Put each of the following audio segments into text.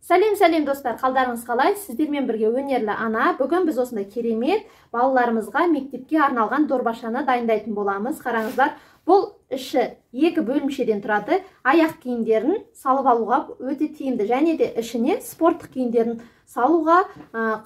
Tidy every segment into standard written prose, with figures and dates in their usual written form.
Сәлем сәлем достар, қалдарыңыз қалай? Сіздермен бірге өнерлі ана. Бүгін біз осындай керемет балаларымызға мектепке арналған дорбашаны дайындайтын боламыз. Қараңыздар, бұл іші екі бөлімшеден тұрады. Аяқ киімдерін салып алуға өте тиімді. Және де ішіне спорттық киімдерін салуға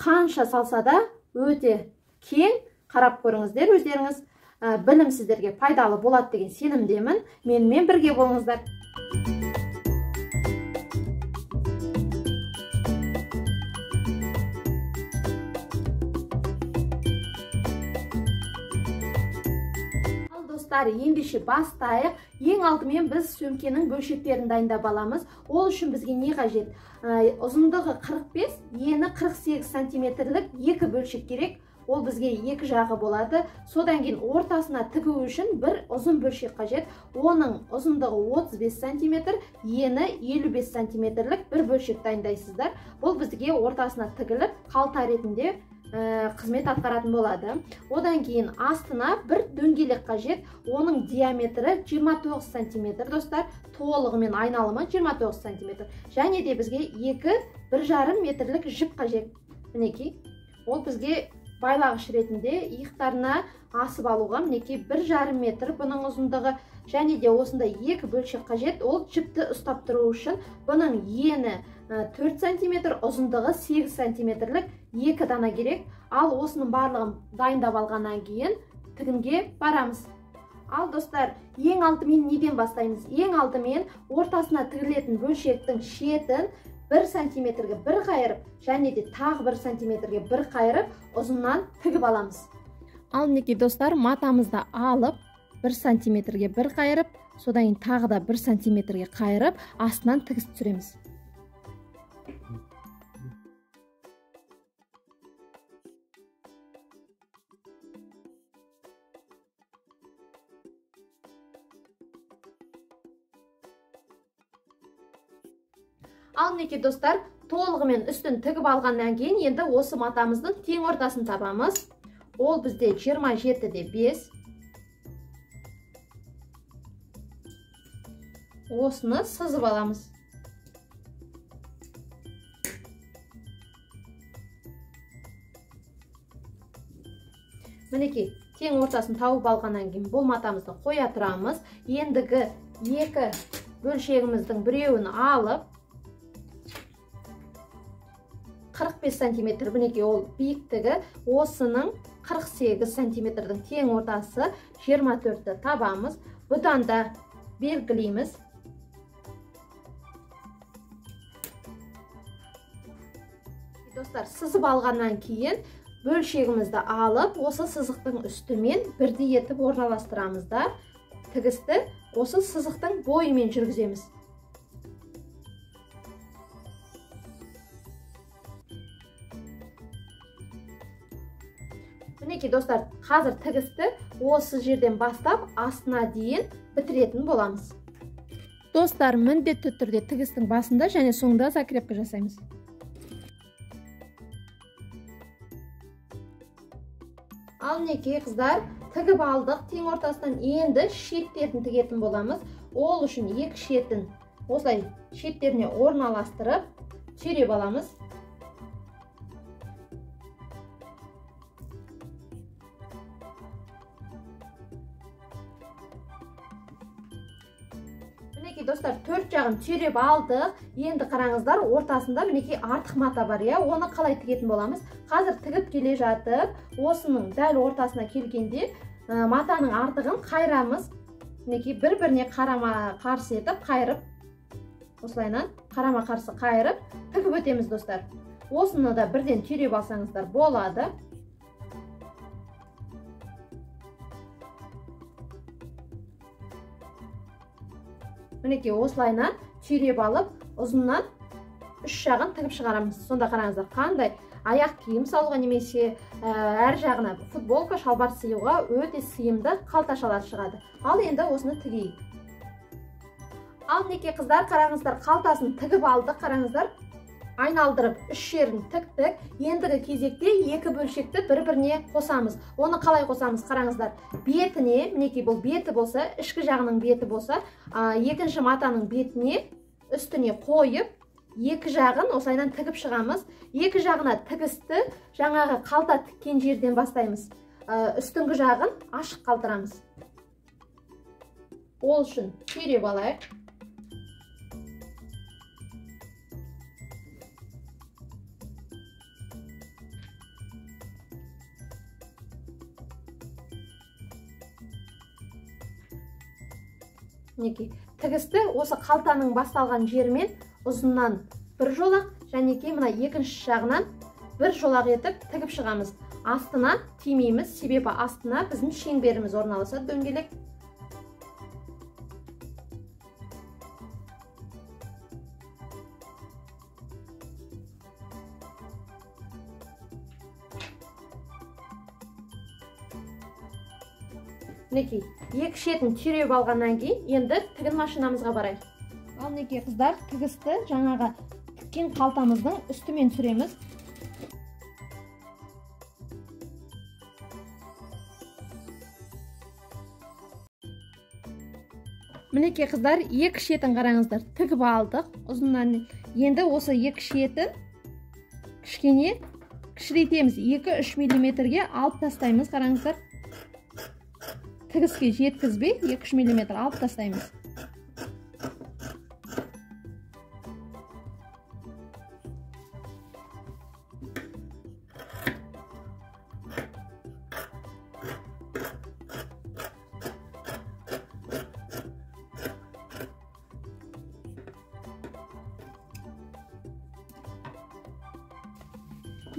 қанша салса да өте кең. Қарап көріңіздер өздеріңіз. Білім сіздерге пайдалы болады деген сенімдемін. Менімен бірге болыңыздар. Ендеше бастайық. Ең алдымен біз сөмкенің бөлшектерін дайындап аламыз. Ол үшін бізге не қажет? Ұзындығы 45, ені 48 сантиметрлік екі бөлшек керек. Ол бізге екі жағы болады. Содан кейін ортасына тігу үшін бір ұзын бөлшек қажет. Оның ұзындығы 35 сантиметр, ені 55 сантиметрлік бір бөлшек дайындайсыздар. Бұл бізге ортасына тігіліп, қалта ретінде қызмет атқаратын болады. Одан кейін астына бір дөңгелек қажет. Оның диаметрі 29 сантиметр, достар. Толығымен айналымы 29 сантиметр. Және де бізге 2-1,5 метрлік жіп қажет. Мінекей, ол бізге байлағыш ретінде иықтарына асып алуға мінекей 1,5 метр бұның ұзындығы. Және де осындай екі бөлшек қажет. Ол жіпті ұстап тұру үшін. Бұның ені 4 сантиметр, ұзындығы 8 сантиметрлік екі дана керек. Ал осының барлығын дайындап алғаннан кейін тігінге барамыз. Ал достар, ең алдымен неден бастаймыз? Ең алдымен ортасына тігілетін бөлшектің шетін 1 сантиметрге бір қайырып, және де тағы 1 сантиметрге бір қайырып, ұзыннан тігіп аламыз. Ал мінекей достар, матамызды алып 1 сантиметрге бір қайырып, содан кейін тағы да 1 сантиметрге қайырып, астынан тігіс түсіреміз. Ал мінекей достар, толығымен үстін тігіп алғаннан кейін енді осы матамыздың тең ортасын табамыз. Ол бізде 27,5. Осыны сызып аламыз. Мінекей, тең ортасын тауып алғаннан кейін бұл матамызды қоя тұрамыз. Ендігі екі бөлшегіміздің біреуін алып 45 сантиметр, мінекей ол биіктігі, осының 48 сантиметрдің тең ортасы 24-ті табамыз. Бұдан да белгілейміз. Достар, сызып алғаннан кейін бөлшегімізді алып, осы сызықтың үстімен бірдей етіп орналастырамыз да, тігісті осы сызықтың бойымен жүргіземіз. Мінекей достар, қазір тігісті осы жерден бастап астына дейін бітіретін боламыз. Достар, міндетті түрде тігістің басында және соңында закрепка жасаймыз. Ал мінекей қыздар, тігіп алдық тең ортасынан. Енді шеттерін тігетін боламыз. Ол үшін екі шетін осылай шеттеріне орналастырып түйреп аламыз. Мінекей достар, төрт жағын түйреп алдық. Енді қараңыздар, ортасында мінекей артық мата бар, иә? Оны қалай тігетін боламыз? Қазір тігіп келе жатып, осының дәл ортасына келгенде матаның артығын қайырамыз. Мінекей бір-біріне қарама қарсы етіп қайырып, осылайынан қарама қарсы қайырып тігіп өтеміз достар. Осыны да бірден түйреп алсаңыздар болады. Мінекей осылайынан түйреп алып, ұзыннан үш жағын тігіп шығарамыз. Сонда қараңыздар, қандай аяқ киім салуға немесе әр жағына футболка, шалбар сыюға өте сыйымды қалташалар шығады. Ал енді осыны тігейік. Ал мінекей қыздар, қараңыздар, қалтасын тігіп алдық. Қараңыздар, айналдырып үш жерін тіктік. Ендігі кезекте екі бөлшекті бір-біріне қосамыз. Оны қалай қосамыз? Қараңыздар, бетіне, мінекей бұл беті болса, ішкі жағының беті болса, екінші матаның бетіне үстіне қойып Екі жағын осылайынан тігіп шығамыз. Екі жағына тігісті жаңағы қалта тіккен жерден бастаймыз. Үстіңгі жағын ашық қалдырамыз. Ол үшін түйреп алайық. Мінекей, тігісті осы қалтаның басталған жерімен ұзыннан бір жолақ, және мына екінші жағынан бір жолақ етіп тігіп шығамыз. Астына тимейміз, себебі астына біздің шеңберіміз орналасады, дөңгелек. Мінекей, екі шетін түйреп алғаннан кейін енді тігін машинамызға барайық. Ал мінекей қыздар, тігісті жаңағы тіккен қалтамыздың үстімен түсіреміз. Мінекей қыздар, екі шетін қараңыздар, тігіп алдық ұзыннан. Енді осы екі шетін кішкене кішірейтеміз, 2-3 миллиметрге алып тастаймыз, қараңыздар. Тігіске жеткізбей 2-3 миллиметр алып тастаймыз.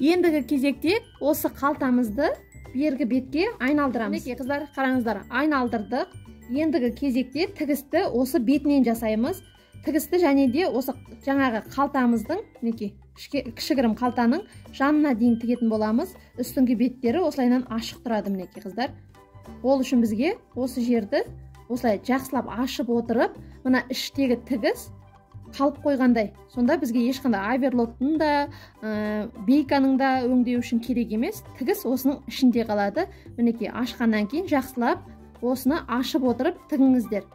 Ендігі кезекте осы қалтамызды бергі бетке айналдырамыз. Мінекей қыздар, қараңыздар, айналдырдық. Ендігі кезекте тігісті осы бетінен жасаймыз. Тігісті және де осы жаңағы қалтамыздың, мінекей, кішігірім қалтаның жанына дейін тігетін боламыз. Үстіңгі беттері осылайынан ашық тұрады, мінекей қыздар. Ол үшін бізге осы жерді осылай жақсылап ашып отырып, мына іштегі тігіс қалып қойғандай. Сонда бізге ешқандай оверлоктың да, бейканың да өңдеу үшін керек емес. Тігіс осының ішінде қалады. Мінекей, ашқаннан кейін жақсылап осыны ашып отырып тігіңіздер.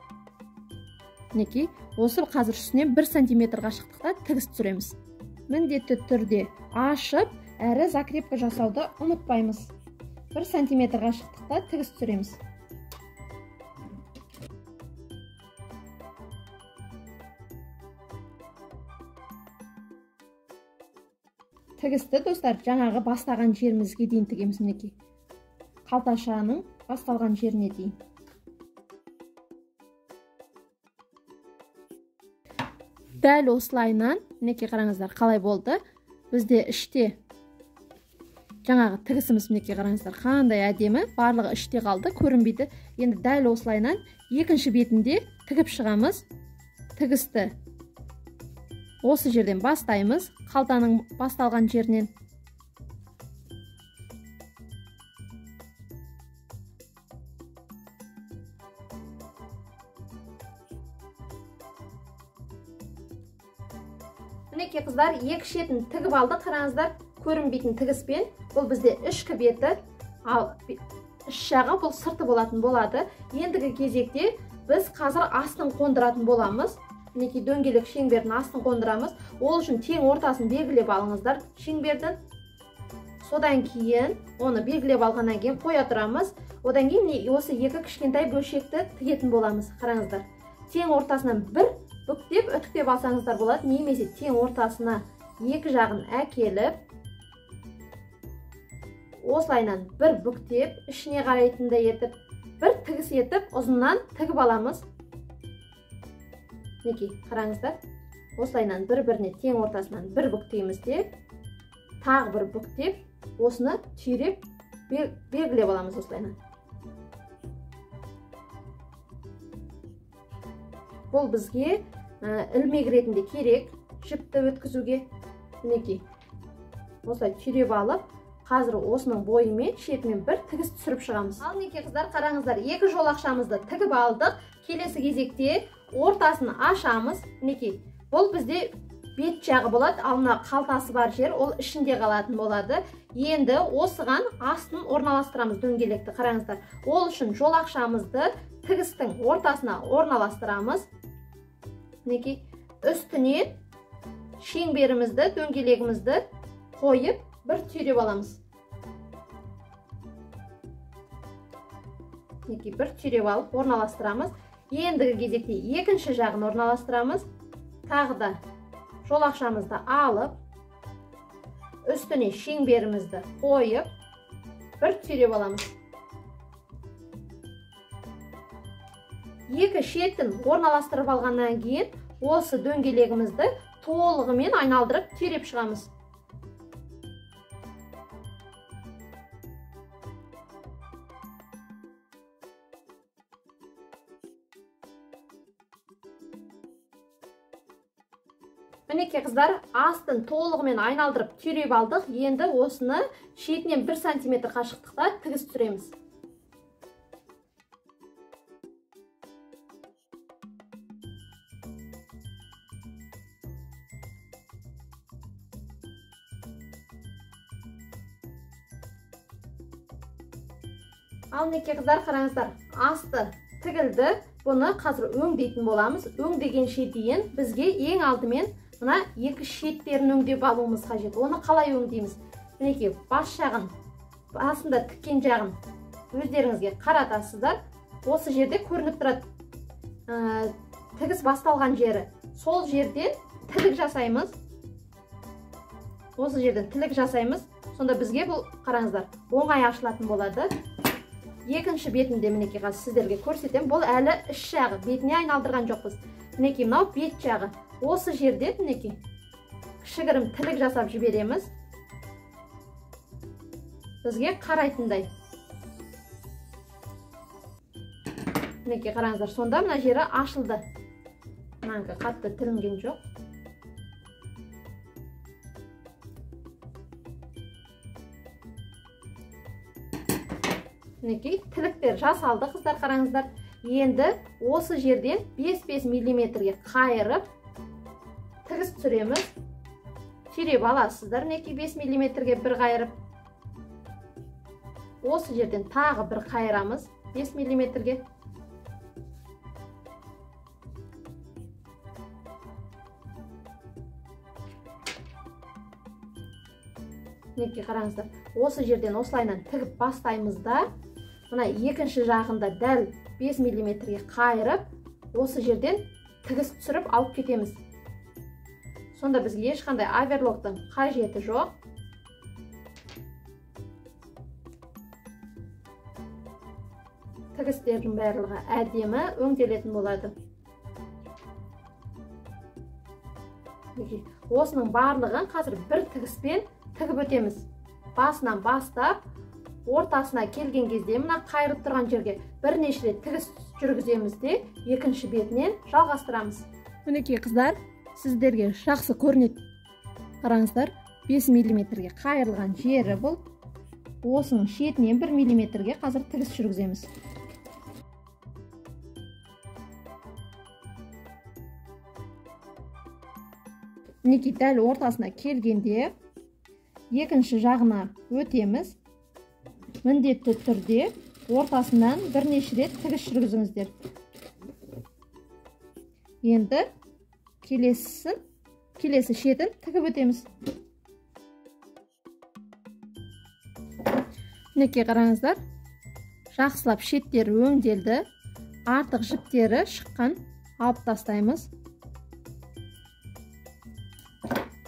Мінекей, осы қазір үстінен 1 сантиметр қашықтықта тігіс түсіреміз. Міндетті түрде ашып, әрі закрепка жасауды ұмытпаймыз. 1 сантиметр қашықтықта тігіс түсіреміз. Тігісті, достар, жаңағы бастаған жерімізге дейін тігеміз, мінекей. Қалташаның басталған жеріне дейін. Дәл осылайынан, мінекей қараңыздар, қалай болды. Бізде іште жаңағы тігісіміз, мінекей қараңыздар, қандай әдемі, барлығы іште қалды, көрінбейді. Енді дәл осылайынан екінші бетінде тігіп шығамыз. Тігісті осы жерден бастаймыз, қалтаның басталған жерінен. Мінекей қыздар, екі шетін тігіп алдық, қараңыздар, көрінбейтін тігіспен. Бұл бізде ішкі беті, ал іш жағы бұл сырты болатын болады. Ендігі кезекте біз қазір астын қондыратын боламыз. Мінекей дөңгелек шеңбердің астын қондырамыз. Ол үшін тең ортасын белгілеп алыңыздар шеңбердің. Содан кейін оны белгілеп алғаннан кейін қоя тұрамыз. Одан кейін осы екі кішкентай бөлшекті тігетін боламыз. Қараңыздар, тең ортасынан бір бүктеп үтіктеп алсаңыздар болады, немесе тең ортасына екі жағын әкеліп осылайынан бір бүктеп ішіне қарайтындай етіп бір тігіс етіп ұзыннан тігіп аламыз. Мінекей қараңыздар, осылайынан бір-біріне тең ортасынан бір бүктейміз де, тағы бір бүктеп, осыны түйреп белгілеп аламыз осылайынан. Бұл бізге ілмек ретінде керек, жіпті өткізуге. Мінекей осылай түйреп алып, қазір осының бойымен шетімен бір тігіс түсіріп шығамыз. Ал мінекей қыздар, қараңыздар, екі жолақшамызды тігіп алдық. Келесі кезекте ортасын ашамыз. Мінекей, бұл бізде бет жағы болады, ал мына қалтасы бар жер ол ішінде қалатын болады. Енді осыған астын орналастырамыз дөңгелекті, қараңыздар. Ол үшін жолақшамызды тігістің ортасына орналастырамыз. Мінекей, үстіне шеңберімізді, дөңгелегімізді қойып бір түйреп аламыз. Мінекей, бір түйреп алып орналастырамыз. Ендігі кезекте екінші жағын орналастырамыз. Тағы да жолақшамызды алып, үстіне шеңберімізді қойып, бір түйреп аламыз. Екі шетін орналастырып алғаннан кейін осы дөңгелегімізді толығымен айналдырып түйреп шығамыз. Мінекей қыздар, астын толығымен айналдырып түйреп алдық. Енді осыны шетінен 1 сантиметр қашықтықта тігіс түсіреміз. Ал мінекей қыздар, қараңыздар, асты тігілді. Бұны қазір өңдейтін боламыз. Өңдегенше дейін бізге ең алдымен мына екі шеттерін өңдеп алуымыз қажет. Оны қалай өңдейміз? Мінекей, бас жағын, басында тіккен жағын өздеріңізге қаратасыздар. Осы жерде көрініп тұрады тігіс басталған жері. Сол жерден тілік жасаймыз. Осы жерден тілік жасаймыз. Сонда бізге бұл, қараңыздар, оңай ашылатын болады. Екінші бетінде мінекей қазір сіздерге көрсетемін. Бұл әлі іш жағы, бетіне айналдырған жоқпыз. Мінекей, мынау бет жағы. Осы жерде мінекей кішігірім тілік жасап жібереміз. Бізге қарайтындай. Мінекей, қараңыздар, сонда мына жері ашылды. Мынанікі қатты тілінген жоқ. Мінекей, тіліктер жасалды, қыздар, қараңыздар. Енді осы жерден 5-5 миллиметрге қайырып тігіс түсіреміз. Түйреп аласыздар, мінекей 5 миллиметрге бір қайырып. Осы жерден тағы бір қайырамыз 5 миллиметрге. Мінекей, қараңыздар, осы жерден осылайынан тігіп бастаймыз да, мына екінші жағында дәл 5 миллиметрге қайырып, осы жерден тігіс түсіріп алып кетеміз. Сонда бізге ешқандай оверлоктың қажеті жоқ. Тігістердің барлығы әдемі өңделетін болады. Осының барлығын қазір бір тігіспен тігіп өтеміз. Басынан бастап ортасына келген кезде мына қайырып тұрған жерге бірнеше рет тігіс жүргіземіз де, екінші бетінен жалғастырамыз. Мінекей қыздар, сіздерге жақсы көрінеді. Қараңыздар, 5 миллиметрге қайырылған жері бұл. Осының шетінен 1 миллиметрге қазір тігіс жүргіземіз. Мінекей, дәл ортасына келгенде екінші жағына өтеміз. Міндетті түрде ортасынан бірнеше рет тігіс жүргізіңіздер. Енді келесі шетін тігіп өтеміз. Мінекей, қараңыздар, жақсылап шеттері өңделді. Артық жіптері шыққан, алып тастаймыз.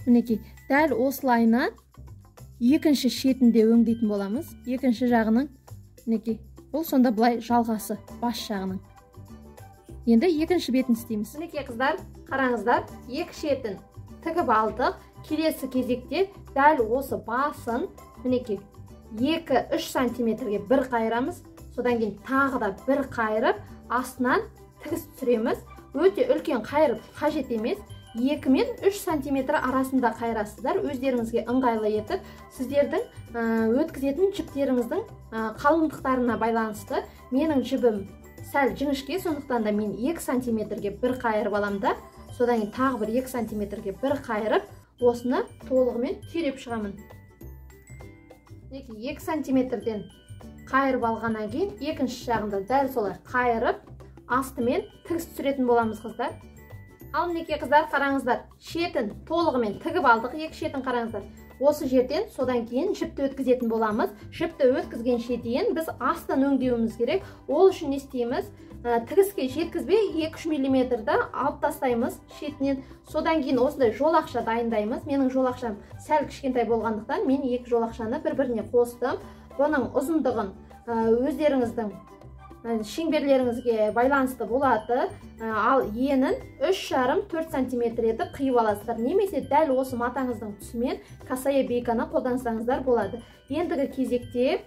Мінекей, дәл осылайынан екінші шетінде өңдейтін боламыз. Екінші жағының, мінекей, бұл сонда былай жалғасы, бас жағының. Енді екінші бетін істейміз. Мінекей қыздар, қараңыздар, екі шетін тігіп алдық. Келесі кезекте дәл осы басын, мінекей, 2-3 сантиметрге бір қайырамыз. Содан кейін тағы да бір қайырып, астынан тігіс түсіреміз. Өте үлкен қайырып қажет емес. 2 мен 3 сантиметр арасында қайырасыздар, өздеріңізге ыңғайлы етіп, сіздердің өткізетін жіптеріңіздің қалыңдықтарына байланысты. Менің жібім сәл жіңішке, сондықтан да мен 2 сантиметрге бір қайырып алам да, содан кейін тағы бір 2 сантиметрге бір қайырып, осыны толығымен түйреп шығамын. 2 сантиметрден қайырып алғаннан кейін екінші жағында дәл солай қайырып, астымен тігіс түсіретін боламыз, қыздар. Ал мінекей қыздар, қараңыздар, шетін толығымен тігіп алдық, екі шетін қараңыздар. Осы жерден содан кейін жіпті өткізетін боламыз. Жіпті өткізгенше дейін біз астын өңдеуіміз керек. Ол үшін не істейміз? Тігіске жеткізбей 2-3 миллиметрді алып тастаймыз шетінен. Содан кейін осындай жолақша дайындаймыз. Менің жолақшам сәл кішкентай болғандықтан мен екі жолақшаны бір-біріне қостым. Бұның ұзындығын өздеріңіздің шеңберлеріңізге байланысты болады. Ал енін 3,5-4 сантиметр етіп қиып аласыздар. Немесе дәл осы матаңыздың түсімен косая бейканы қолдансаңыздар болады. Ендігі кезекте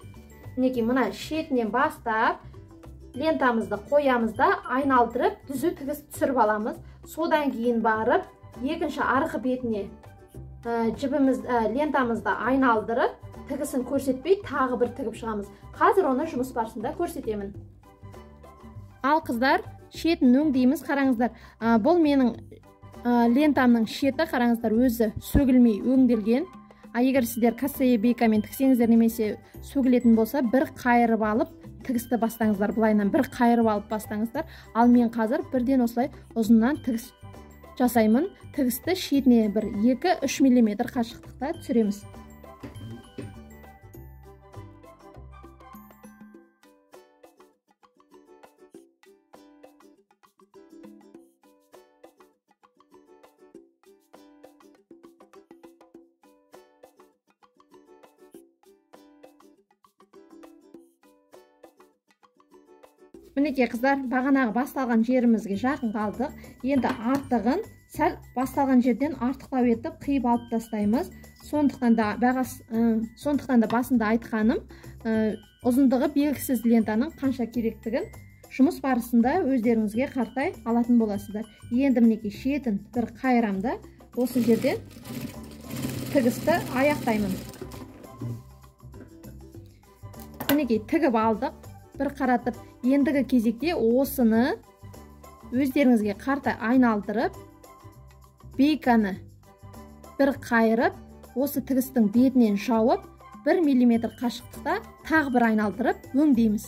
мінекей мына шетінен бастап лентамызды қоямыз да айналдырып түзу тігіс түсіріп аламыз. Содан кейін барып екінші арғы бетіне жібіміз, лентамызды айналдырып тігісін көрсетпей тағы бір тігіп шығамыз. Қазір оны жұмыс барысында көрсетемін. Ал қыздар, шетін өңдейміз, қараңыздар. Бұл менің лентамның шеті, қараңыздар, өзі сөгілмей өңделген. А егер сіздер косая бейкамен тіксеңіздер немесе сөгілетін болса, бір қайырып алып тігісті бастаңыздар, былайынан бір қайырып алып бастаңыздар. Ал мен қазір бірден осылай ұзыннан тігіс жасаймын. Тігісті шетіне бір 2-3 миллиметр қашықтықта түсіреміз. Мінекей қыздар, бағанағы басталған жерімізге жақын қалдық. Енді артығын сәл басталған жерден артықтау етіп қиып алып тастаймыз. Сондықтан да басында айтқаным, ұзындығы белгісіз лентаның қанша керектігін жұмыс барысында өздеріңізге қартай алатын боласыздар. Енді мінекей шетін бір қайырамда осы жерден тігісті аяқтаймын. Мінекей тігіп алдық, бір қаратып. Ендігі кезекте осыны өздеріңізге қартай айналдырып, бейканы бір қайырып, осы тігістің бетінен жауып, 1 миллиметр қашықтықта тағы бір айналдырып өңдейміз.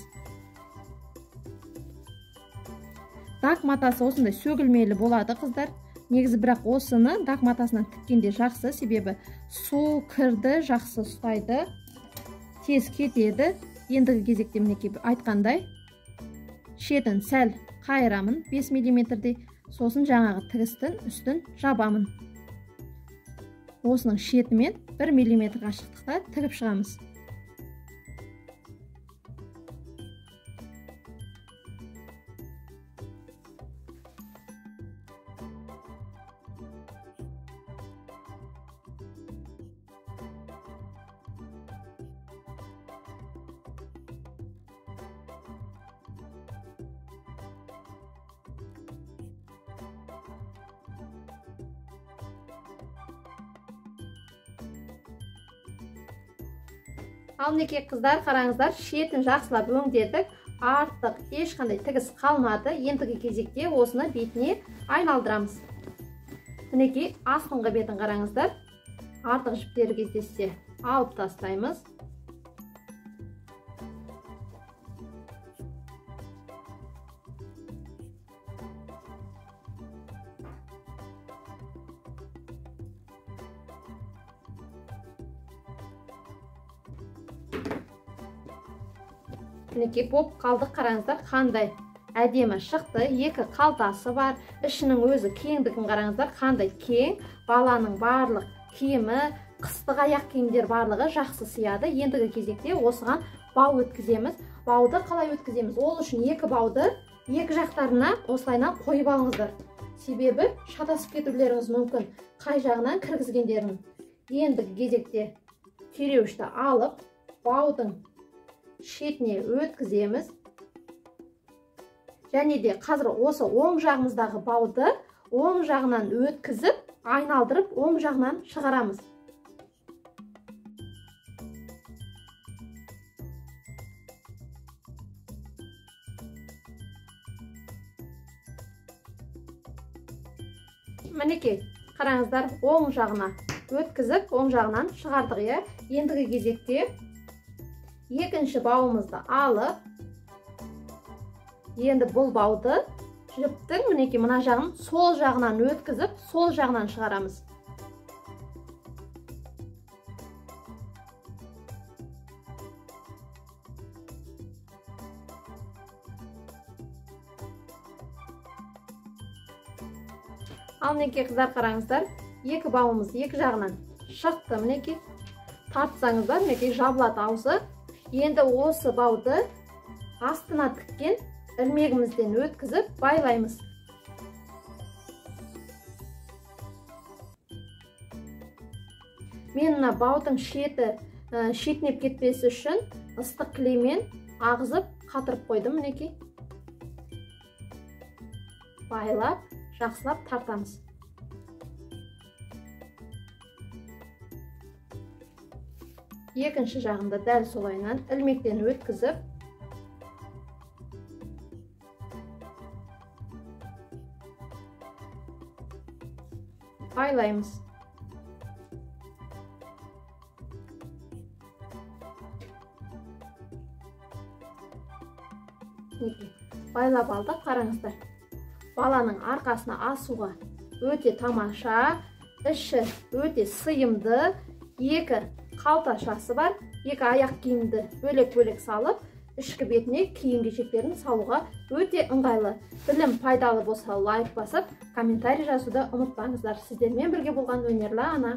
Дак матасы осындай сөгілмелі болады қыздар. Негізі бірақ осыны дак матасынан тіккенде жақсы, себебі су кірді жақсы ұстайды, тез кетеді. Ендігі кезекте мінекей айтқандай шетін сәл қайырамын 5 миллиметрдей, сосын жаңағы тігістің үстін жабамын. Осының шетімен 1 миллиметр қашықтықта тігіп шығамыз. Ал мінекей қыздар, қараңыздар, шетін жақсылап өңдедік, артық ешқандай тігіс қалмады. Ендігі кезекте осыны бетіне айналдырамыз. Мінекей астыңғы бетін қараңыздар, артық жіптері кездессе алып тастаймыз. Мінекей боп қалдық, қараңыздар, қандай әдемі шықты. Екі қалтасы бар, ішінің өзі кеңдігін қараңыздар, қандай кең. Баланың барлық киімі, қыстық аяқ киімдер барлығы жақсы сыяды. Ендігі кезекте осыған бау өткіземіз. Бауды қалай өткіземіз? Ол үшін екі бауды екі жақтарына осылайынан қойып алыңыздар. Себебі шатасып кетулеріңіз мүмкін, қай жағынан кіргізгендерін. Ендігі кезекте түйреуішті алып, баудың шетіне өткіземіз. Және де қазір осы оң жағымыздағы бауды оң жағынан өткізіп, айналдырып, оң жағынан шығарамыз. Мінекей, қараңыздар, оң жағына өткізіп, оң жағынан шығардық, иә. Ендігі кезекте екінші бауымызды алып, енді бұл бауды Жіптің мінекей мына жағын сол жағынан өткізіп, сол жағынан шығарамыз. Ал мінекей қыздар, қараңыздар, екі бауымыз екі жағынан шықты. Мінекей тартсаңыздар, мінекей жабылады аузы. Енді осы бауды астына тіккен ілмегімізден өткізіп байлаймыз. Мен мына баудың шеті шетінеп кетпесі үшін ыстық клеймен ағызып қатырып қойдым. Мінекей байлап жақсылап тартамыз. Екінші жағында дәл солайынан ілмектен өткізіп, байлаймыз. Мінекей байлап алдық. Қараңыздар, баланың арқасына асуға өте тамаша, іші өте сыйымды, екі қалташасы бар, екі аяқ киімді бөлек-бөлек салып, ішкі бетіне киім кешектерін салуға өте ыңғайлы. Білім пайдалы болса лайк басып, комментарий жазуды ұмытпаңыздар. Сіздермен бірге болған Өнерлі ана.